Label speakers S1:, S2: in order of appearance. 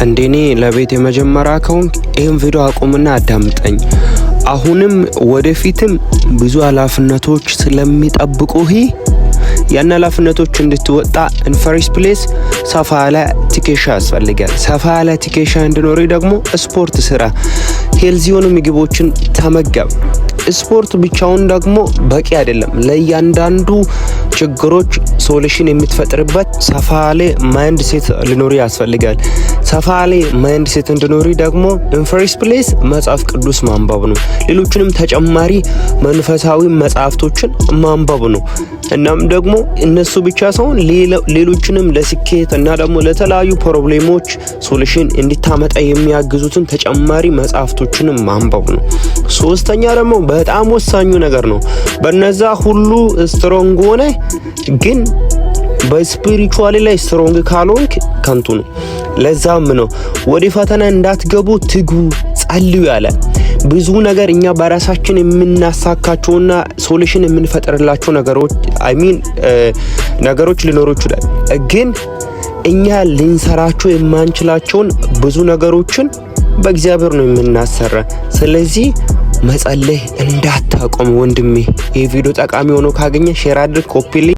S1: እንደኔ ለቤት የመጀመሪያ ከሆንክ ይህን ቪዲዮ አቁምና አዳምጠኝ። አሁንም ወደፊትም ብዙ ኃላፊነቶች ስለሚጠብቁህ ያን ኃላፊነቶች እንድትወጣ in first place ሰፋ ያለ ትከሻ ያስፈልጋል። ሰፋ ያለ ትከሻ እንዲኖር ደግሞ ስፖርት ስራ፣ healthy የሆኑ ምግቦችን ተመገብ። ስፖርት ብቻውን ደግሞ በቂ አይደለም። ለእያንዳንዱ ችግሮች solution የምትፈጥርበት ሰፋ ያለ mindset ሊኖር ያስፈልጋል። ሰፋ ያለ mindset እንዲኖር ደግሞ in first place መጽሐፍ ቅዱስ ማንበብ ነው። ሌሎችንም ተጨማሪ መንፈሳዊ መጽሐፍቶችን ማንበብ ነው። እናም ደግሞ እነሱ ብቻ ሳይሆን ሌሎችንም ለስኬት እና ደግሞ ለተለያዩ problem ኦች solution እንድታመጣ የሚያግዙትን ተጨማሪ መጽሐፍቶችንም ማንበብ ነው። ሶስተኛ ደግሞ በጣም ወሳኙ ነገር ነው። በነዛ ሁሉ strong ሆነህ ግን በ spiritually ላይ strong ካልሆንክ ከንቱ ነው። ለዛም ነው ወደ ፈተና እንዳትገቡ ትጉ፣ ጸልዩ ያለ። ብዙ ነገር እኛ በራሳችን የምናሳካቸውና solution የምንፈጥርላቸው ነገሮች፣ I mean፣ ነገሮች ሊኖሩ ይችላል። ግን እኛ ልንሰራቸው የማንችላቸውን ብዙ ነገሮችን በእግዚአብሔር ነው የምናሰራ። ስለዚህ መጸለይ እንዳታቆም ወንድሜ። ይህ ቪዲዮ ጠቃሚ ሆኖ ካገኘህ share አድርግ፣ copy link።